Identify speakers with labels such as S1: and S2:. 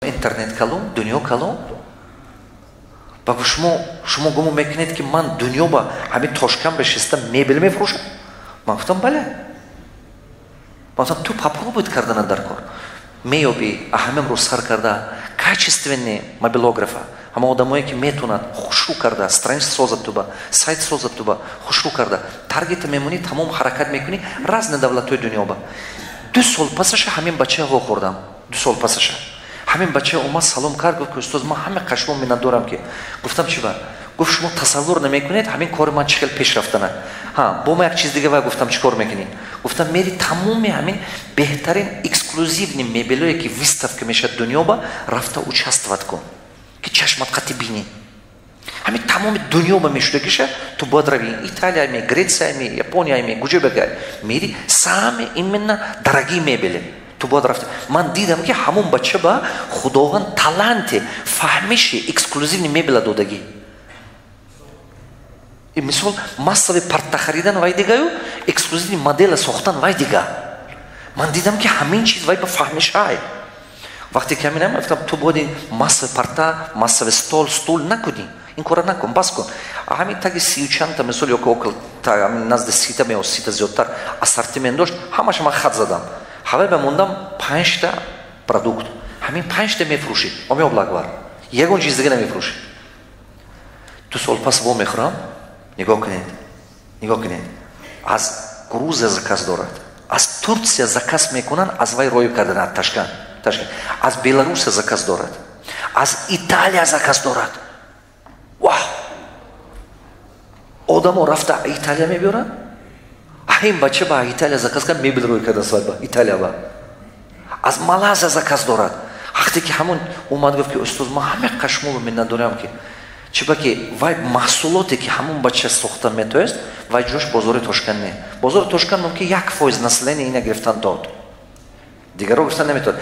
S1: Интернет калон, дунё калон. Ба шумо гумон мекунед, ки ман дунё ба ҳамин Тошкан бешиста мебел мефурӯшам? Ман гуфтам: «Бале». Ман гуфтам: «Ту попробовать кардана дар кор меёбӣ. Ҳамин рӯз сар карда качественный мобилографа, ҳама одамое, ки метавонад хушрӯ карда страница созад, туба сайт созад, туба хушрӯ карда таргета мемонӣ, тамом ҳаракат мекунӣ разные давлатҳои дунё ба». 2 сол пасаша ҳамин бача вохӯрдам. 2 сол пасаша ҳамин бача омад, салом кард, гуфт, ки: «Устоз, ман ҳама қашмо миннатдорам». Ки гуфтам: «Чи ба?» Гуфт: «Шумо тасаввур намекунед, ҳамин кори ман чӣ хел пеш рафтана». Ҳа, бо ма як чиз дига. Вай гуфтам: «Чӣ кор мекунӣ?» Гуфтам: «Мери, тамоми ҳамин беҳтарин эксклюзивный мебелое, ки выставка мешавад дунё ба, рафта участвовать кун, ки чашмат қати бинӣ. Ҳамин тамоми дунё ба мешудагиша ту бояд рави, Италиями, Гретсиями, Япониями, куҷо бага мери, самые именно дорогие мебели ту бояд рафта». Ман дидам, ки ҳамон бача ба Худованд таланти фаҳмиши эксклюзивный мебела додагӣ. Мисол, массовый парта харидан вай дигаю, эксклюзивный модела сохтан вай дига. Ман дидам, ки ҳамин чиз вай ба фаҳмишай. Вақте ки ҳамин гуфтам: «Ту бояд массовый парта, массовый стол, стул накунӣ, ин кора накун, бас кун». Ҳамин таги сию чандта, мисол, ёки около назди 30-та мео, 30-та зиёдтар ассортимент дошт. Ҳамаша ман хат задам, ҳавай ба мондам панҷта продукт. Ҳамин панҷта мефурӯшӣ, оми облагвар, ягон чиз дига намефурӯшӣ. 2 сол пас во мехӯрам, нигоҳ кунед, нигоҳ кунед: аз Грузия заказ дорад, аз Турция заказ мекунанд, аз вай роё кардан аз Ташкент, аз Беларусия заказ дорад, аз Италия заказ дорад. Ваҳ, одамо рафта Италия мебиёранд. Ин бача ба Италия заказ кард, мебел рӯй карда свадьба Италия ба. Аз Малайзия заказ дорад. Вақте ки ҳамон омад, гуфт, ки: «Устоз, ман ҳама қашмолу миннатдорам». Ки чиба ки вай маҳсулоте, ки ҳамон бача сохта метоест, вай ҷош бозори Тошканд не. Бозори Тошканд мумкин 1% население ина гирифтан дод, дигарро гирифтан наметавонад.